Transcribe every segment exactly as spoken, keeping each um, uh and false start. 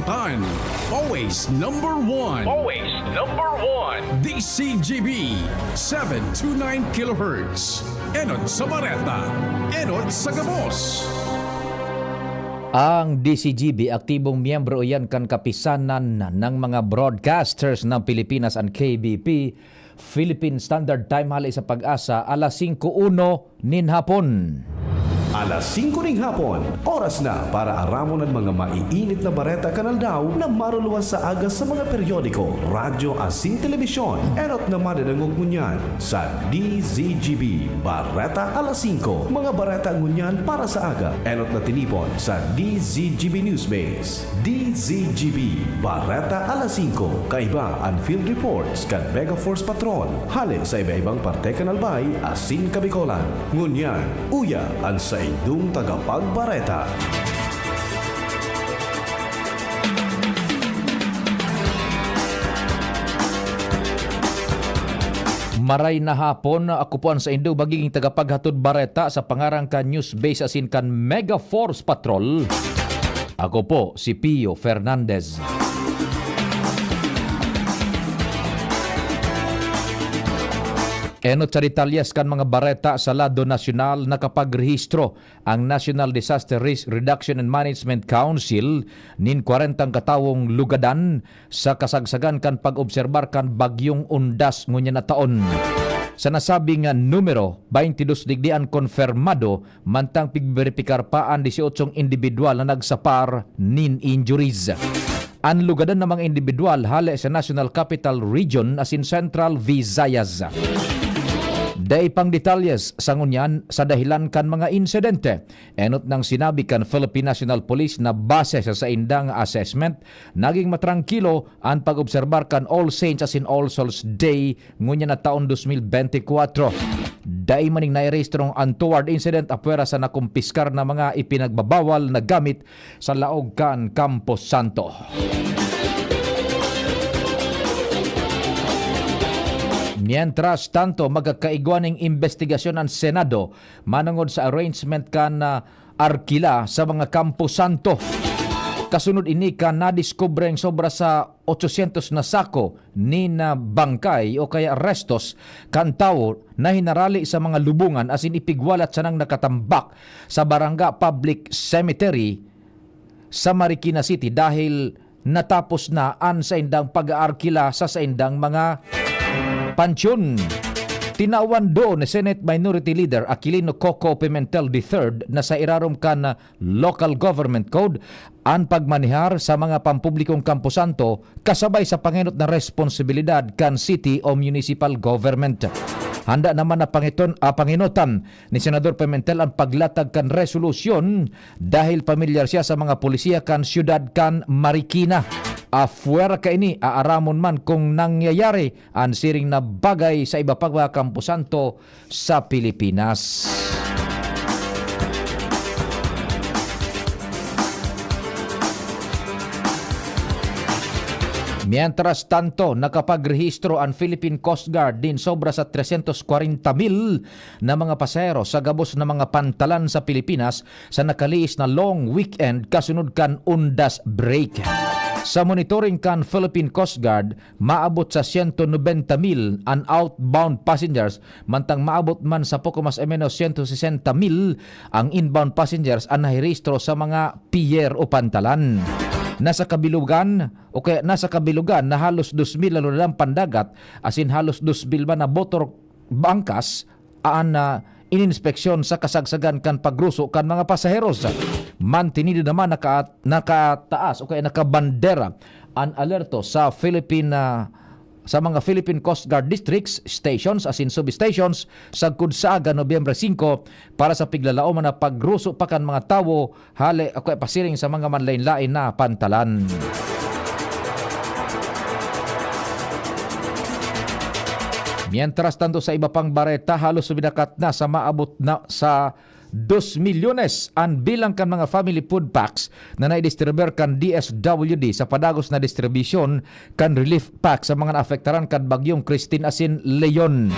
An, always number one. Always number one. D C G B, seven two nine kilohertz. Enot sa Bareta. Enot sa Gabos. Ang D C G B, aktibong miyembro iyan kan Kapisanan ng mga Broadcasters ng Pilipinas, an K B P, Philippine Standard Time, hale sa Pag-asa, alas singko uno nin hapon. Alas singko ning hapon, oras na para aramon an mga maiinit na bareta kan aldaw na maruluwas sa aga sa mga periodiko, radyo asin telebisyon. Enot na madadangog ngunyan sa D Z G B Bareta Alas Singko. Mga bareta ngunyan para sa aga, enot na tinipon sa D Z G B Newsbase. D Z G B Bareta Alas Singko. Kaiba an field reports kan Mega Force Patrol, hale sa iba-ibang parte kan Albay asin Kabicolan. Ngunyan, uya an saindong tagapagbareta. Maray na hapon, ako po an saindong magiging tagapaghatod bareta sa pangaran kan Newsbase asin kan Mega Force Patrol. Ako po si Pio Fernandez. Enot sa detalyes kan mga bareta sa lado nasyonal, nakapagrehistro ang National Disaster Risk Reduction and Management Council nin kwarentang katawong lugadan sa kasagsagan kan pag-obserbar kan Bagyong Undas ngunyan na taon. Sa nasabing numero, baynte dos digdi an konfirmado, mantang pigberipikar pa an disyotsyong indibidwal na nagsapar nin injuries. An lugadan na mga indibidwal hale sa National Capital Region asin Central Visayas. Dai pang detalyes sa ngunyan sa dahilan kan mga insidente. Enot nang sinabi kan Philippine National Police na base sa saindang assessment, naging matrangkilo an pag-obserbar kan All Saints asin All Souls Day ngunyan na taon dos mil bente kwatro. Dai man nin nairehistrong untoward incident apwera sa nakumpiskar na mga ipinagbabawal na gamit sa laog kan Campo Santo. Mientras tanto, magkakaigwa ning imbestigasyon an Senado manongod sa arrangement kan, ah, arkila sa mga Campo Santo. Kasunod ini kan nadiskubreng sobra sa otsosyentos na sako nin, ah, bangkay o kaya restos kan tawo na hinarali sa mga lubungan asin ipigwalat sanang nakatambak sa Barangay Public Cemetery sa Marikina City dahil natapos na an saindang pag-aarkila sa saindang mga pansyon. Tinawan doon ni Senate Minority Leader Aquilino Coco Pimentel the third na sa irarom kan Local Government Code an pagmanehar sa mga pampublikong kamposanto kasabay sa pangenot na responsibilidad kan city o municipal government. Handa naman na pangiton, ah, pangenotan ni Senador Pimentel ang paglatag kan resolusyon dahil pamilyar siya sa mga polisiya kan siyudad kan Marikina. Apwera kaini, aaramon man kung nangyayari an siring na bagay sa iba pang mga kamposanto sa Pilipinas. Mientras tanto, nakapagrehistro an Philippine Coast Guard nin sobra sa tresyentos kwarenta mil na mga pasahero sa gabos na mga pantalan sa Pilipinas sa nakalihis na long weekend kasunod kan undas break. Sa monitoring kan Philippine Coast Guard, maabot sa siyento nobenta mil an outbound passengers, mantang maabot man sa poko mas o menos siyento sesenta mil ang inbound passengers an nahirehistro sa mga pier o pantalan. Nasa kabilugan, o kaya nasa kabilugan na halos dos mil na luladan pandagat, asin halos dos mil man na motor bangkas, an, ah, ininspeksyon sa kasagsagan kan pagruso kan mga pasaheros. Mantinido naman naka-, nakataas o kaya nakabandera an alerto sa Philippine, ah, sa mga Philippine Coast Guard districts, stations asin substations sagkod sa aga, Nobyembre singko, para sa piglalaoman na pagruso pa kan mga tawo hale o kaya pasiring sa mga manlain-lain na pantalan. Mientras tanto, sa iba pang bareta, halos suminakat na sa maabot na sa dos milyones an bilang kan mga family food packs na naidistribuir kan D S W D sa padagos na distribusyon kan relief pack sa mga naapektaran kan Bagyong Christine asin Leon.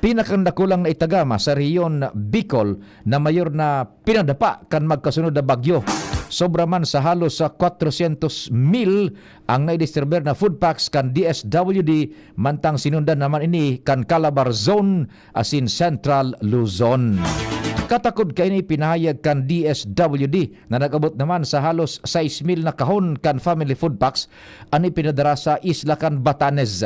Pinakadakulang naitagama sa rehiyon Bicol na mayor na pinadapa kan magkasunod na bagyo. Sobra man sa halos sa kwatrosyentos mil ang naidistribuir na food packs kan D S W D, mantang sinundan naman ini kan Calabar Zone asin Central Luzon. Katakod kaini, ipinahayag kan D S W D na nag-abot naman sa halos sais mil na kahon kan family food packs an ipinadara sa isla kan Batanes.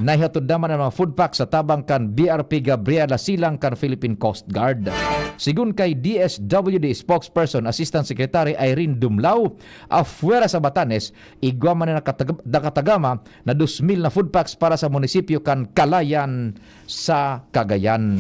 Naihatod naman an mga food pack sa tabang kan B R P Gabriela Silang kan Philippine Coast Guard. Sigon kay D S W D spokesperson Assistant Secretary Irene Dumlao, afwera sa Batanes, igwa man na nakatag-, nakatagama na dos mil na food packs para sa munisipyo kan Calayan sa Cagayan.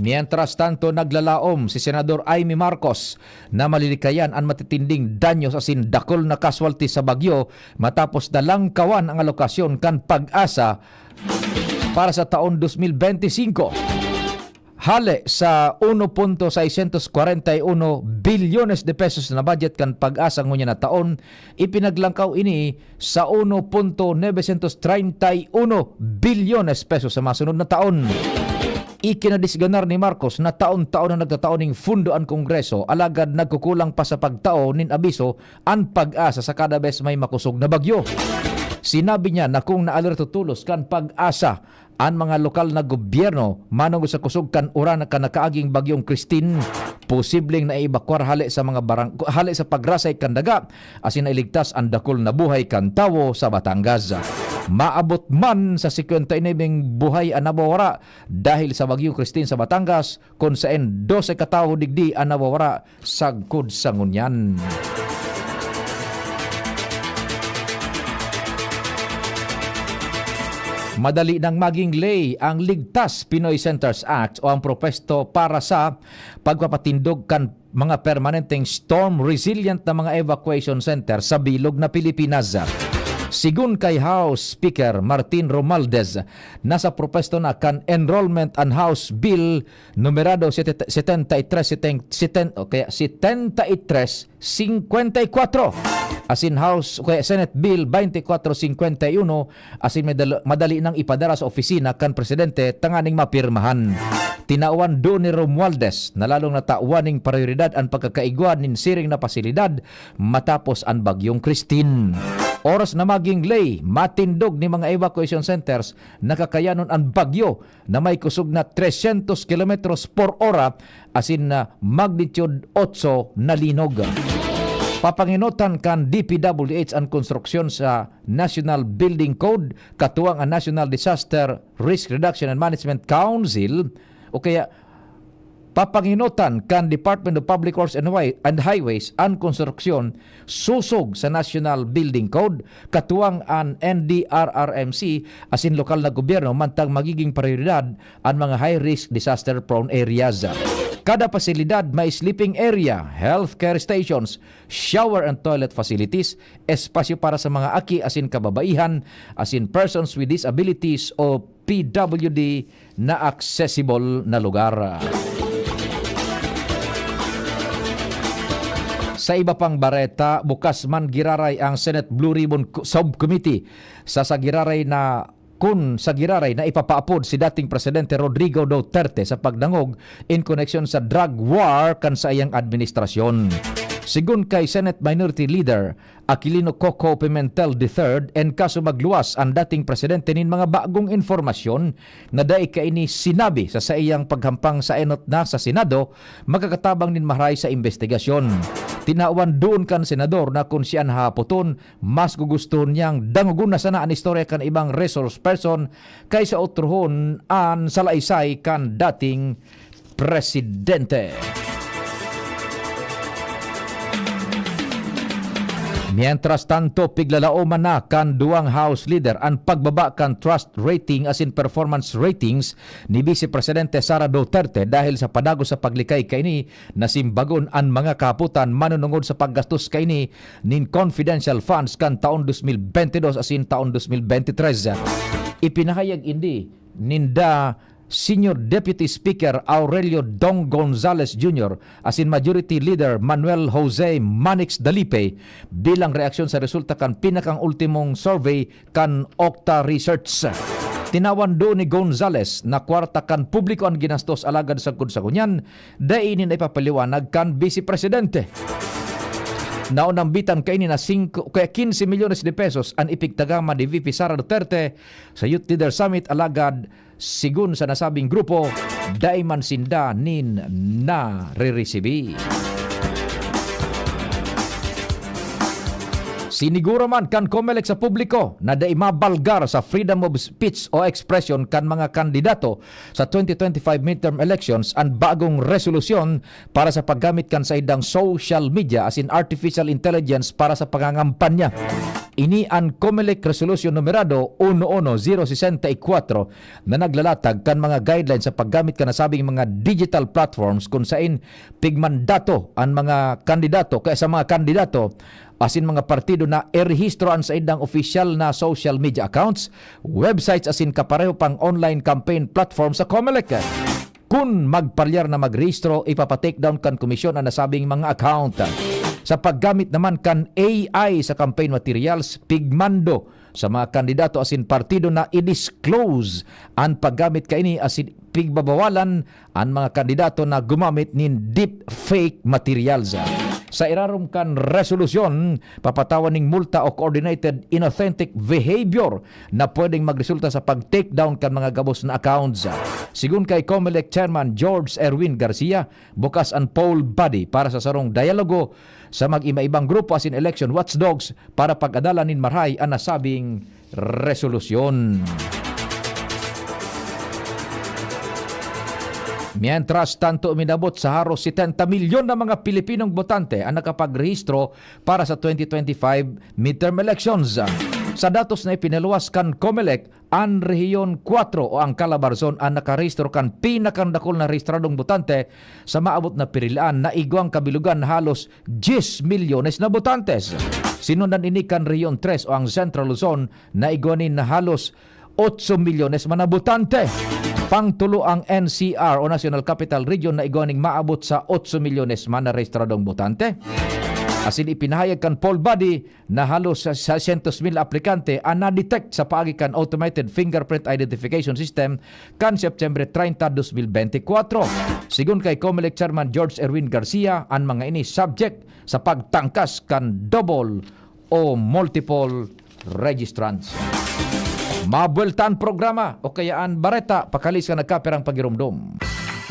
Mientras tanto, naglalaom si Senador Imee Marcos na malilikayan an matitinding danyos asin dakul na casualty sa bagyo matapos na langkawan ang alokasyon kan PAGASA para sa taon dos mil bente singko. Hale sa uno punto seiscientos kwarenta y uno bilyones de pesos na budget kan PAGASA ngunyan na taon, ipinaglangkaw ini sa uno punto novecientos treinta y uno bilyones pesos sa masunod na taon. Ikinadisganar ni Marcos na taon-taon na nagtatao ning fundo an Kongreso, alagad nagkukulang pa sa pagtao nin abiso an PAGASA sa kada bes may makosog na bagyo. Sinabi niya na kung naalerto tolos kan PAGASA an mga lokal na gobyerno manongod sa kosog kan uran kan nakaaging Bagyong Christine, posibleng naeebakwar hale sa mga barang-, hale sa pagrasay kan daga, asin nailigtas an dakul na buhay kan tawo sa Batangas. Maabot man sa singkwenta y nuwebeng buhay an nawawara dahil sa Bagyong Christine sa Batangas, kun saen dose ka tawo digdi an nawawara sagkod sa ngunyan. Madali nang maging lay ang Ligtas Pinoy Centers Act o ang propuesto para sa pagpapatindog kan mga permanenteng storm resilient na mga evacuation center sa bilog na Pilipinas. Sigon kay House Speaker Martin Romualdez, nasa propuesto na kan enrollment an House Bill numerado sete-, setenta y tres, seten-, seten-, o kaya setenta y tres cincuenta y cuatro, asin House, o kaya Senate Bill twenty-four cincuenta y uno, asin may dal-, madali nang ipadara sa opisina kan presidente tanganing mapirmahan. Tinawan duon ni Romualdez na lalong natawan ning prayoridad an pagkakaigwa nin siring na pasilidad matapos an Bagyong Christine. Oras na maging lay, matindog ni mga evacuation centers na kakayanon an bagyo na may kusog na trescientos kilometros por ora asin na magnitude otso na linog. Papangenotan kan D P W H an konstruksyon sa National Building Code, katuwang an National Disaster Risk Reduction and Management Council, o kaya papangenotan kan Department of Public Works and Highway-, and Highways an konstruksyon sosog sa National Building Code, katuwang an N D R R M C asin lokal na gobyerno, mantang magiging prioridad an mga high-risk disaster-prone areas. Kada pasilidad may sleeping area, healthcare stations, shower and toilet facilities, espasyo para sa mga aki asin kababaihan, asin persons with disabilities o P W D na accessible na lugar. Sa iba pang bareta, bukas man giraray ang Senate Blue Ribbon Co-, Subcommittee sa, sa giraray na kun sa giraray na ipapaapod si dating Presidente Rodrigo Duterte sa pagdangog in koneksyon sa drug war kan saiyang administrasyon. Sigon kay Senate Minority Leader Aquilino Coco Pimentel the third, en kaso magluwas an dating presidente nin mga bagong impormasyon na dai kaini sinabi sa saiyang paghampang sa enot na sa Senado, magkakatabang nin maharay sa imbestigasyon. Tinawan duon kan senador na kun siya an hahapoton, mas gugustuhon niyang dangogon na sana an istorya kan ibang resource person kaysa otrohon an salaysay kan dating presidente. Mientras tanto, piglalaoman na kan duwang House leader an pagbaba kan trust rating asin performance ratings ni Vice Presidente Sara Duterte dahil sa padagos sa paglikay kaini na simbagon an mga kahapotan manunungod sa paggastos kaini nin confidential funds kan taon dos mil bente dos asin taon dos mil bente tres. Ipinahayag ini ninda Senior Deputy Speaker Aurelio Dong Gonzales Junior asin Majority Leader Manuel Jose Manix Dalipe bilang reaksyon sa resulta kan pinakang ultimong survey kan Octa Research. Tinawan duon ni Gonzales na kwarta kan publiko an ginastos, alagad sagkod sa ngunyan, dai ini naipapaliwanag kan Bise Presidente. Naunambitan kaini na singko, kaya quince milyones de pesos an ipigtagama ni V P Sara Duterte sa Youth Leader Summit, alagad sigon sa nasabing grupo, dai man sinda nin nariresibi. Siniguro man kan Comelec sa publiko na dai mabalgar sa freedom of speech o expression kan mga kandidato sa twenty twenty-five midterm elections an bagong resolusyon para sa paggamit kan saindang social media asin artificial intelligence para sa pangangampanya. Ini an Comelec Resolution Numerado uno uno zero sesenta y cuatro na naglalatag kan mga guidelines sa paggamit kan nasabing mga digital platforms kun sain pigmandato an mga kandidato, kaya sa mga kandidato asin mga partido na irehistro an saindang opisyal na social media accounts, websites asin kapareho pang online campaign platform sa Comelec. Kun magpalyar na magrehistro, ipapa-take down kan komisyon an nasabing mga account. Sa paggamit naman kan A I sa campaign materials, pigmando sa mga kandidato asin partido na i-disclose an paggamit kaini asin pigbabawalan an mga kandidato na gumamit nin deepfake materials. Sa irarom kan resolusyon, papatawan ning multa o coordinated inauthentic behavior na pwedeng magresulta sa pag-take down kan mga gabos na accounts. Sigon kay Comelec Chairman George Erwin Garcia, bukas an poll body para sa sarong dialogo sa mag-imaibang grupo asin election watchdogs para pag-adalan nin marahay an nasabing resolusyon. Mientras tanto, uminabot sa haros setenta milyon na mga Pilipinong botante an nakapagrehistro para sa twenty twenty-five midterm elections. Sa datos na ipinaluwas kan Comelec, an Rehiyon Kuwatro o ang Calabarzon an nakarehistro kan pinakandakul na rehistradong botante sa maabot na pirilaan na igwang kabilogan na halos diyes milyones na botantes. Sinundan ini kan Rehiyon Tres o ang Central Luzon na igwa nin na halos otso milyones man na botante. Pangtulo ang N C R o National Capital Region na igwa ning maabot sa otso milyones man na rehistradong botante. Asin ipinahayag kan poll body na halos sa sesyentos mil aplikante an na-detect sa paagi kan automated fingerprint identification system kan Setyembre treinta, dos mil bente kwatro. Sigon kay Comelec Chairman George Erwin Garcia, an mga ini subject sa pagtangkas kan double o multiple registrants. Mabuelta an programa o kaya an bareta, pakali sa nagkapirang pagiromdom.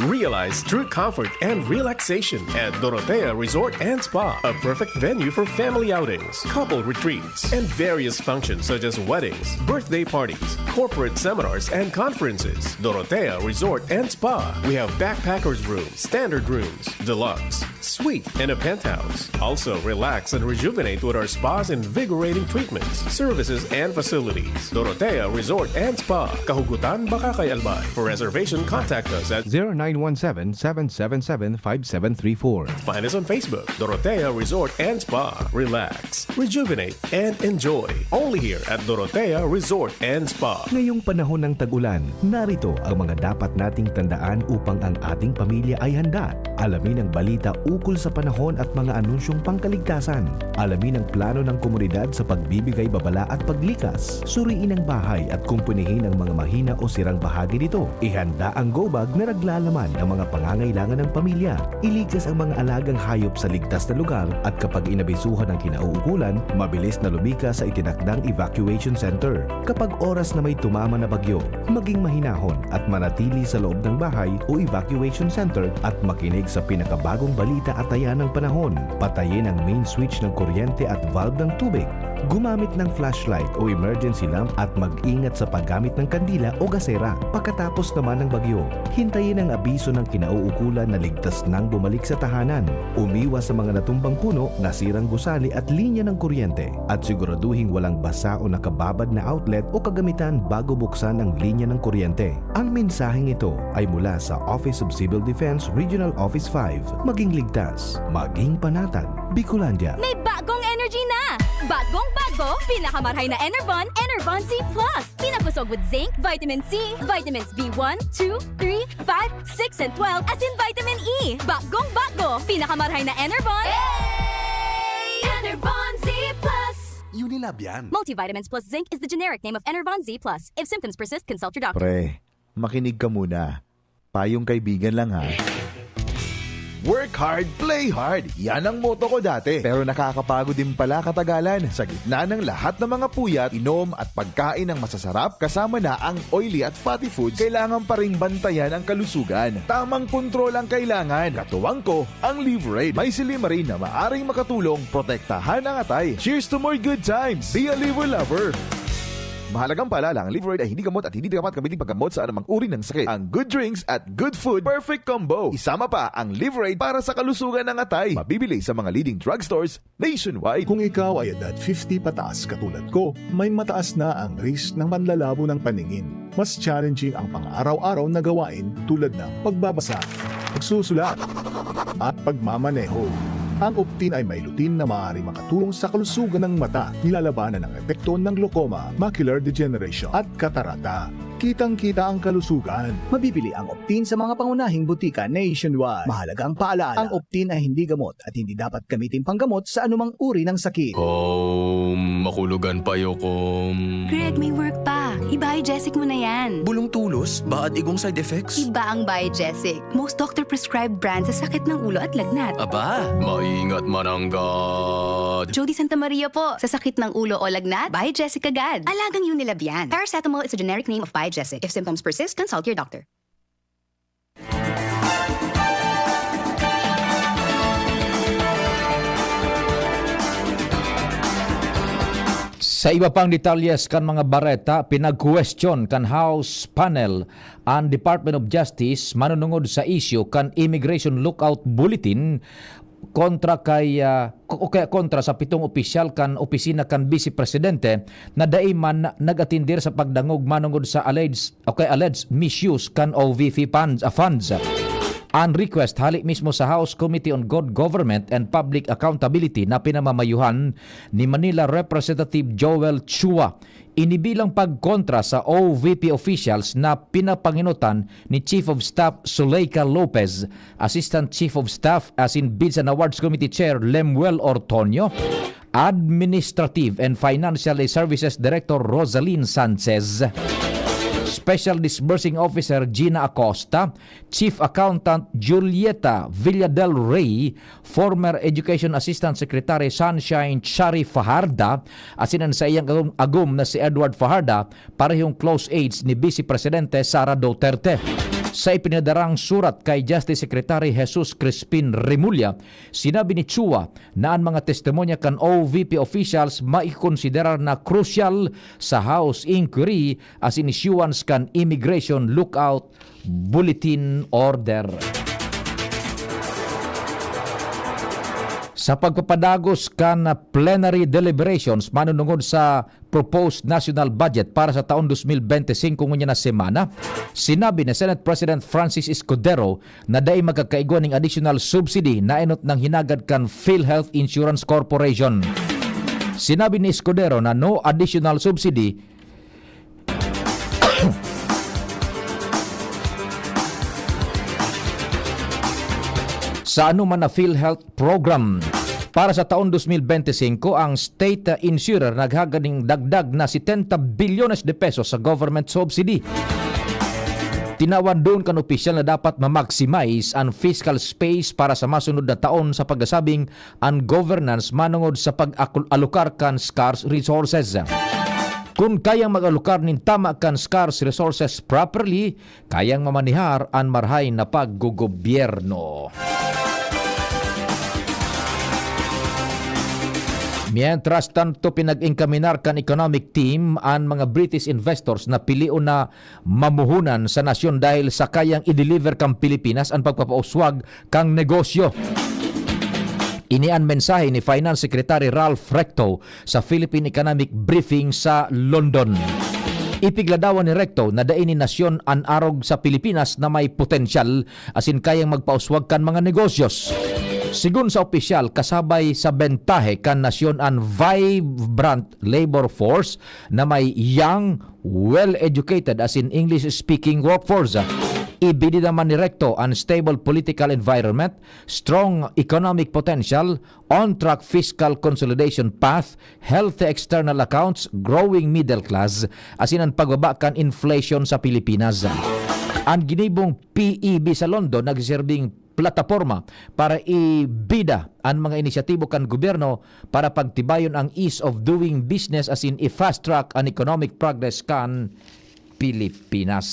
Realize true comfort and relaxation at Dorotea Resort and Spa, a perfect venue for family outings, couple retreats, and various functions such as weddings, birthday parties, corporate seminars, and conferences. Dorotea Resort and Spa. We have backpackers room, standard rooms, deluxe, suite, and a penthouse. Also, relax and rejuvenate with our spa's invigorating treatments, services, and facilities. Dorotea Resort and Spa, Kahugutan, Bacacay, Albay. For reservation, contact us at zero nine one seven, seven seven seven, five seven three four. Find us on Facebook, Dorotea Resort and Spa. Relax, rejuvenate, and enjoy. Only here at Dorotea Resort and Spa. Ngayong panahon ng tag-ulan, narito ang mga dapat nating tandaan upang ang ating pamilya ay handa. Alamin ang balita ukol sa panahon at mga anunsyong pangkaligtasan. Alamin ang plano ng komunidad sa pagbibigay babala at paglikas. Suriin ang bahay at kumpunihin ang mga mahina o sirang bahagi nito. Ihanda ang go bag na naglalaman ng mga pangangailangan ng pamilya. Iligtas ang mga alagang hayop sa ligtas na lugar at kapag inabisuhan ang kinauukulan, mabilis na lumikas sa itinakdang evacuation center. Kapag oras na may tumama na bagyo, maging mahinahon at manatili sa loob ng bahay o evacuation center at makinig sa pinakabagong balita at taya ng panahon. Patayin ang main switch ng kuryente at valve ng tubig. Gumamit ng flashlight o emergency lamp at mag-ingat sa paggamit ng kandila o gasera. Pagkatapos naman ng bagyo, hintayin ang abiso ng kinauukulan na ligtas nang bumalik sa tahanan. Umiwas sa mga natumbang puno, nasirang gusali at linya ng kuryente. At siguraduhing walang basa o nakababad na outlet o kagamitan bago buksan ang linya ng kuryente. Ang mensaheng ito ay mula sa Office of Civil Defense Regional Office five. Maging ligtas, maging panatag, Bicolandia. May bagong energy na! Bagong bago, pinakamarhay na Enervon, Enervon Z plus. Pinabusog with zinc, vitamin C, vitamins B one, two, three, five, six, and twelve, asin vitamin E. Bagong bago, pinakamarhay na Enervon. Enervon Z plus. Nilabyan. Multivitamins plus zinc is the generic name of Enervon Z plus. If symptoms persist, consult your doctor. Pre, makinig ka muna. Payong kaibigan lang, ha. Work hard, play hard. Yan ang motto ko dati. Pero nakakapagod din pala katagalan. Sa gitna ng lahat ng mga puyat, inom at pagkain ng masasarap, kasama na ang oily at fatty foods, kailangan pa ring bantayan ang kalusugan. Tamang kontrol ang kailangan. Katuwang ko, ang Liverade. May silymarin na maaring makatulong protektahan ang atay. Cheers to more good times! Be a Liver Lover! Mahalagang paalala, ang Liverade ay hindi gamot at hindi dapat gamitin paggamot sa anumang uri ng sakit. Ang good drinks at good food, perfect combo. Isama pa ang Liverade para sa kalusugan ng atay. Mabibili sa mga leading drugstores nationwide. Kung ikaw ay edad fifty pataas katulad ko, may mataas na ang risk ng panlalabo ng paningin. Mas challenging ang pang-araw-araw na gawain tulad ng pagbabasa, pagsusulat, at pagmamaneho. Ang Optin ay may lutein na maaaring makatulong sa kalusugan ng mata, nilalabanan ang epekto ng glaucoma, macular degeneration, at katarata. Kitang-kita ang kalusugan. Mabibili ang Optin sa mga pangunahing butika nationwide. Mahalagang paalala, ang Optin ay hindi gamot at hindi dapat gamitin panggamot sa anumang uri ng sakit. Kom, makulogan pa yo, kom. Greg, may work pa. I-Biogesic mo na yan. Bulong tulos? Baad igong side effects? Iba ang Biogesic. Most doctor-prescribed brand sa sakit ng ulo at lagnat. Aba, maingat mananggad. Jody Santa Maria po. Sa sakit ng ulo o lagnat, Biogesic agad. Alagang Unilabian. Paracetamol is a generic name of Biogesic. If symptoms persist, consult your doctor. Sa iba pang detalyes kan mga bareta, pinag-question kan House panel an Department of Justice manunungod sa isyu kan Immigration Lookout Bulletin kontra kay, ah, o kaya kontra sa pitong opisyal kan opisina kan Bise Presidente na dai man nag-atindir sa pagdangog manungod sa alleged, o kaya alleged misuse kan O V P funds, ah, funds. An request hali mismo sa House Committee on Good Government and Public Accountability na pinamamayuhan ni Manila Representative Joel Chua. Ini bilang pagkontra sa O V P officials na pinapangenotan ni Chief of Staff Zuleika Lopez, Assistant Chief of Staff asin Bids and Awards Committee Chair Lemuel Ortonio, Administrative and Financial Services Director Rosaline Sanchez, Special Disbursing Officer Gina Acosta, Chief Accountant Julieta Villadel Rey, former Education Assistant Secretary Sunshine Chari Fajarda, asin an saiyang agom, agom na si Edward Fajarda, parehong close aides ni Vice Presidente Sara Duterte. Sa ipinadarang surat kay Justice Secretary Jesus Crispin Remulla, sinabi ni Chua na an mga testimonya kan O V P officials maikonsiderar na krusyal sa House inquiry asin issuance kan Immigration Lookout Bulletin Order. Sa pagpapadagos kan plenary deliberations manunungod sa proposed national budget para sa taon dos mil bente singko ngunyan na semana, sinabi ni Senate President Francis Escudero na dai magkakaigwa ning additional subsidy na enot nang hinagad kan PhilHealth Insurance Corporation. Sinabi ni Escudero na no additional subsidy sa anuman na PhilHealth program. Para sa taon dos mil bente singko, ang state, uh, insurer naghagad ning dagdag na setenta bilyones de pesos sa government subsidy. Tinawan duon kan opisyal na dapat ma-maximize an fiscal space para sa masunod na taon sa pagkasabing an governance manungod sa pag-alokar kan scarce resources. Kun kayang mag-alokar nin tama kan scarce resources properly, kayang mamanihar an marahay na paggogobyerno. Mientras tanto, pinag-inkaminar kan economic team an mga British investors na pilion na mamuhunan sa nasyon dahil sa kayang i-deliver kan Pilipinas an pagpapauswag kan negosyo. Ini an mensahe ni Finance Secretary Ralph Recto sa Philippine Economic Briefing sa London. Ipigladawan ni Recto na dai nin nasyon an arog sa Pilipinas na may potensyal asin kayang magpauswag kan mga negosyos. Sigon sa opisyal, kasabay sa bentahe kan nasyon an vibrant labor force na may young, well-educated asin English-speaking workforce. Ibinida man ni Recto an stable political environment, strong economic potential, on-track fiscal consolidation path, healthy external accounts, growing middle class, asin an pagbaba kan inflation sa Pilipinas. An ginibong P E B sa London nagsiserbing plataporma para ibida an mga inisyatibo kan gobyerno para pagtibayon ang ease of doing business asin i-fast track an economic progress kan Pilipinas.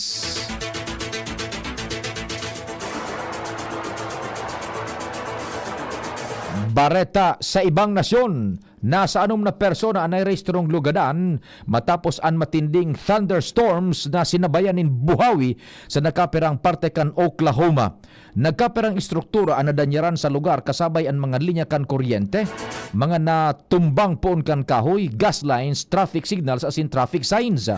Bareta sa ibang nasyon, nasa anom na persona an nairehistrong lugadan matapos an matinding thunderstorms na sinabayan nin buhawi sa nagkapirang parte kan Oklahoma. Nagkapirang estruktura an nadanyaran sa lugar, kasabay an mga linya kan kuryente, mga natumbang poon kan kahoy, gas lines, traffic signals asin traffic signs.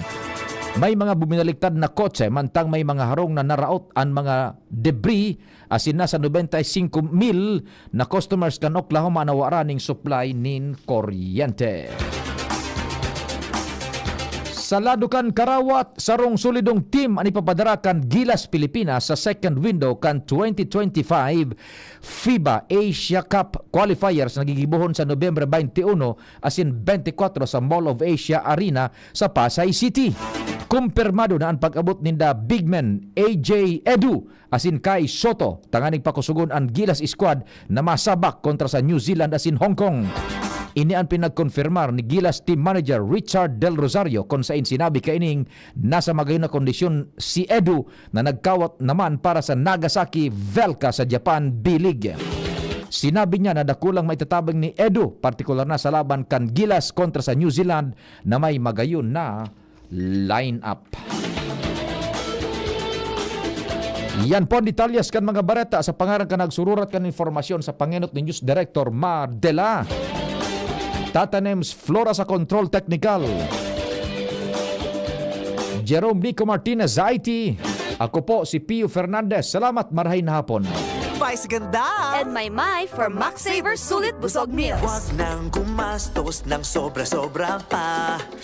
May mga buminaliktad na kotse, mantang may mga harong na naraot an mga debris, asin nasa nobenta y singko mil na customers kan Oklahoma an nawara ning supply nin kuryente. Sa lado kan karawat, sarong solidong team an ipapadara kan Gilas Pilipinas sa second window kan twenty twenty-five FIBA Asia Cup qualifiers na gigibohon sa Nobyembre twenty-one asin twenty-four sa Mall of Asia Arena sa Pasay City. Kumpirmado na an pag-abot ninda big man A J Edu asin Kai Soto tanganing pakusogon an Gilas squad na masabak kontra sa New Zealand asin Hong Kong. Ini an pinagkonfirmar ni Gilas team manager Richard Del Rosario, kun sain sinabi kaining nasa magayon na kondisyon si Edu na nagkawat naman para sa Nagasaki Velka sa Japan B-League. Sinabi niya na dakulang maitatabang ni Edu, partikular na sa laban kan Gilas kontra sa New Zealand na may magayon na lineup. Yan po an detalyes kan mga bareta sa pangaran kan nagsururat kan impormasyon sa pangenot ni News Director Mar Dela. Tatanems Flora sa Control Technical. Jerome Nico Martinez sa I T. Ako po si Pio Fernandez. Salamat, marahay na hapon. Vice Ganda! And my my for Max Saver Sulit Busog Meals. Huwag nang gumastos ng sobra-sobra pa.